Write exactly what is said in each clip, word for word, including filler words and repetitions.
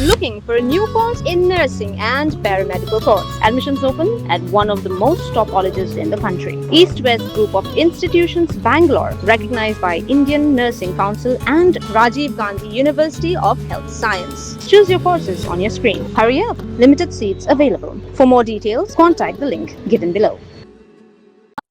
Looking for a new course in nursing and paramedical course? Admissions open at one of the most top colleges in the country. East West Group of Institutions, Bangalore, recognized by Indian Nursing Council and Rajiv Gandhi University of Health Science. Choose your courses on your screen. Hurry up, limited seats available. For more details, contact the link given below.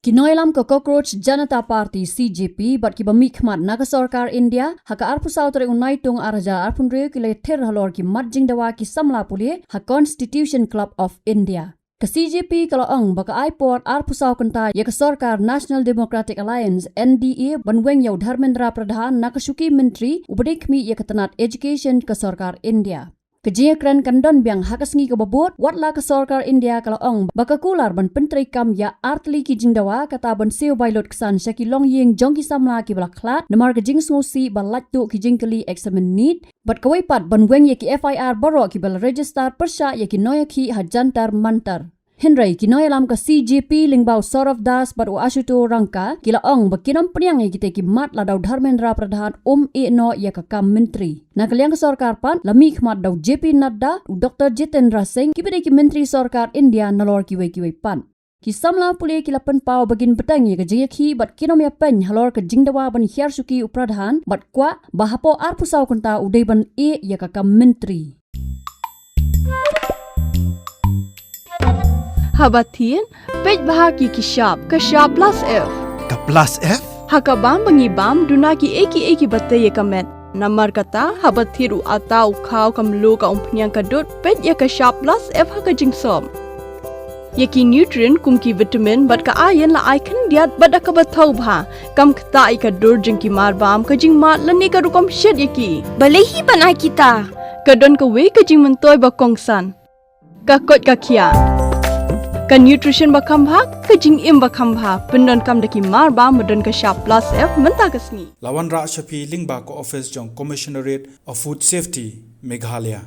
Ki nongïalam ka Cockroach Janata Party, C J P, bad kiba mihkhmat na ka sorkar India, ha ka arphew saw tarik u Naitung arhajar arphew hynriew ki la ïathir halor ki mat jingdawa ki samla pule ha Constitution Club of India. Ka C J P ka la ong ba ka ai por arphew saw kynta ïa ka sorkar National Democratic Alliance, N D A, ban weng ïa u Dharmendra Pradhan na ka shuki myntri uba dei khmih ïa ka tnat education ka sorkar India. Ka jingïakren kan don biang ha ka sngi kaba bud, wat la ka sorkar India ka la ong ba ka kular ban pyntreikam ïa artylli ki jingdawa, kata ban siew bai lutksan sha ki longïing jong ki samla kiba la khlad namar ka jingsngewsih ba lait tuh ki jingkylli eksamin NEET, bad kawei pat ban weng ïa ki F I R baroh kiba la register pyrshah ïa ki nongïakhih ha Jantar Mantar. Hynrei ki nongïalam ka C J P lyngba u Saurav Das bad u Ashutosh Rangka ki la ong ba kin ym pynïang ïa kitei ki mat lada u Dharmendra Pradhan um ïeh noh ïa ka kam myntri. Na ka liang ka sorkar pat, la mihkhmat da u J P Nadda, u Doctor Jitendra Singh, kiba dei ki myntri sorkar India nalor kiwei kiwei pat. Ki samla pule ki la pynpaw ba kin bteng ïa ka jingïakhih bad kin ym ïapeiñ halor ka jingdawa ban hiar shuki u Pradhan, bad kwah ba hapoh arphew saw kynta u dei ban ïeh ïa ka kam myntri. Haba thied, peit bha ki ki shap, ka shap plus F. Ka plus F? Ha ka bam ba ngi bam, duna ki ei ki ei kiba tei ïa ka met. Namar kata, haba thied u atta, u khaw, ka mluh, ka umphniang, ka dud, peit ïa ka shap plus F ha ka jingsop. Ïa ki nutrient kum ki vitamin bad ka iron la ai khyndiat bad da kaba thaw bha. Kam ktah ïa ka dur jong ki marbam, ka jingmad lane ka rukom shet ïa ki. Balei hi ban ai kita? Ka don kawei ka jingmyntoi ba kongsan. Ka koit ka khiah. Ka nutrition ba kham bha, ka jingim ba kham bha. Pyndonkam da ki marbam ba don ka shap plus F mynta ka sngi. La wanrah sha phi lyngba ka office jong Commissionerate of Food Safety, Meghalaya.